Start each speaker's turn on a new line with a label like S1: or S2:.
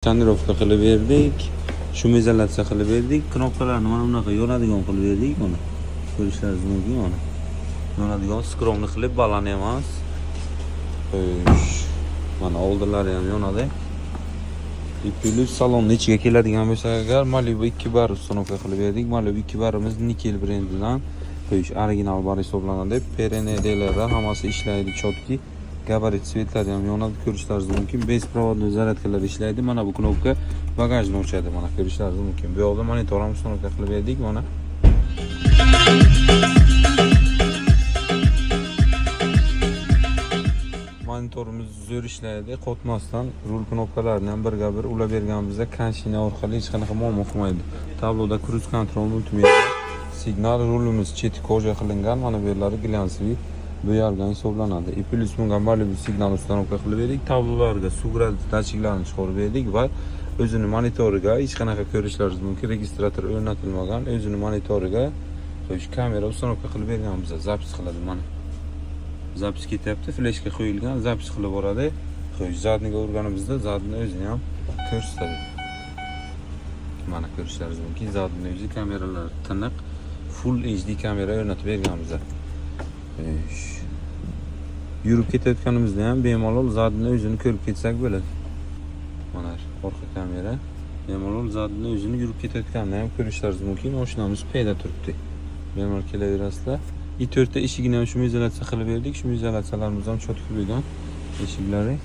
S1: Tonirovka qilib berdik. Шумоизоляция qilib berdik. Knopkalarni mana bunaqa yonadigan qilib berdik mana. Ko'rishlaringiz mumkin mana. Yonadigan скромный qilib, baland emas. Xo'sh. Mana oldilari ham yonadi. И плюс salonni ichiga keladigan bo'lsak agar, Malibu 2 bar установка qilib berdik. Malibu 2 barimiz Nikel brendidan. Xo'sh, original bar hisoblanadi. PRNDlarda hammasi ishlaydi чётко. Gabarit свет lari ham yonadi, ko'rishlaringiz mumkin. Беспроводной зарядка lar ishlaydi. Mana bu knopka bagajni ochadi, mana ko'rishlaringiz mumkin. Bu yoqda monitor ham установка qilib berdik, mana. Monitorimiz zo'r ishlaydi, qotmasdan rul knopkalarini ham birga bir ulab berganimizda кончина orqali hech qanaqa muammo qilmaydi. Tabloda круиз контроль, multimedia, signal, rulimiz cheti кожа qilingan, mana bu yerlari глянцевый bo'yalgan hisoblanadi. И плюс bunga Malibu signal установка qilib berdik. Tablolarga suv gradus datchiklarni chiqarib berdik va o'zini monitoriga hech qanaqa, ko'rishlaringiz mumkin, registrator o'rnatilmagan, o'zini monitoriga, xo'sh, kamera установка qilib berganmiz, запись qiladi mana. Запись ketyapti, fleshka qo'yilgan, запись qilib boradi. Xo'sh, задний ga urganimizda задний o'zini ham ko'rsatadi. Mana ko'rishlaringiz mumkin, задний o'zi kameralar tiniq, Full HD kamera o'rnatib berganmiz. Xo'sh. Yurib ketayotganimizda ham bemalol задний o'zini ko'rib ketsak bo'ladi. Mana orqa kamera. Bemalol задний o'zini yurib ketayotganini ham ko'rishlaringiz mumkin. Mashinamiz payda turibdi. Bemalol kelaverasizlar. И to'rtta eshigini ham шумоизоляция qilib berdik. Шумоизоляция larimiz ham чётко bo'lgan eshiklari.